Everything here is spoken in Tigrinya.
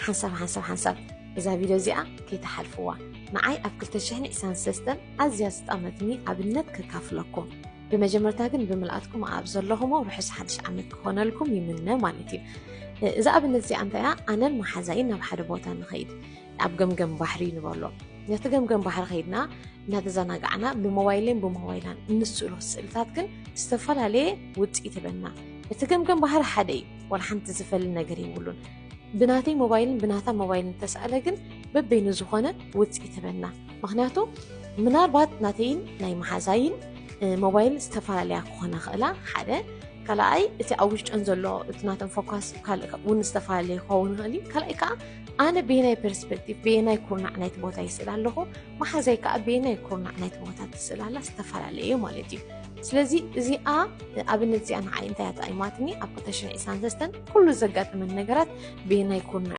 ሓንሳብ ሓንሳብ ሓንሳብ እዛ ቪድዮ እዚኣ ከይተሓልፍዋ። ንዓይ ኣብ ክልተ ሽሕን ዕስራን ሰለስተን ኣዝያ ዝጠቕመትኒ ኣብነት ከካፍለኩም። ብመጀመርታ ግን ብምልኣትኩም ኣብ ዘለኹሞ ርሑስ ሓድሽ ዓመት ክኾነልኩም ይምነ ማለት እዩ። እዛ ኣብነት እዚኣ እንታይ እያ? ኣነን መሓዛይን ናብ ሓደ ቦታ ንኸይድ፣ ኣብ ገምገም ባሕሪ ንበሎ። ነቲ ገምገም ባሕሪ ከይድና እናተዘናጋዕና ብሞባይልን ብሞባይላን እንስእሎ ስእልታት ግን ዝተፈላለየ ውፅኢት ይበና። እቲ ገምገም ባሕሪ ሓደ እዩ፣ ዋላ ሓንቲ ዝፈሊ ነገር የብሉን። ብናተይ ሞባይልን ብናታ ሞባይልን ተሰኣለ ግን በበይኑ ዝኾነ ውፅኢት ይበና። ምክንያቱ ምናልባት ናተይን ናይ መሓዛይን እ፣ ሞባይል ዝተፈላለያ ክኾና ክእላ። ሓደ ካልኣይ እቲ ኣብ ውሽጠን ዘሎ እቲ ናተን ፎካስ ካልእ እውን ዝተፈላለየ ክኸውን ይኽእል እዩ። ካልኣይ ከዓ ኣነ ብየናይ ፐርስፔክቲቭ ብየናይ ኩርናዕ ናይቲ ቦታ ይስእል ኣለኹ፣ መሓዛይ ከዓ ብየናይ ኩርናዕ ናይቲ ቦታ ትስእል ኣላ፣ ዝተፈላለየ ማለት እዩ። ስለዚ እዚኣ ኣብነት እዚኣ ንዓይ እንታይ እያ ጠቒማትኒ? ኣብ ክልተ ሽሕን ዕስራን ሰለስተን ኩሉ ዘጋጠመን ነገራት ብየናይ ኩርናዕ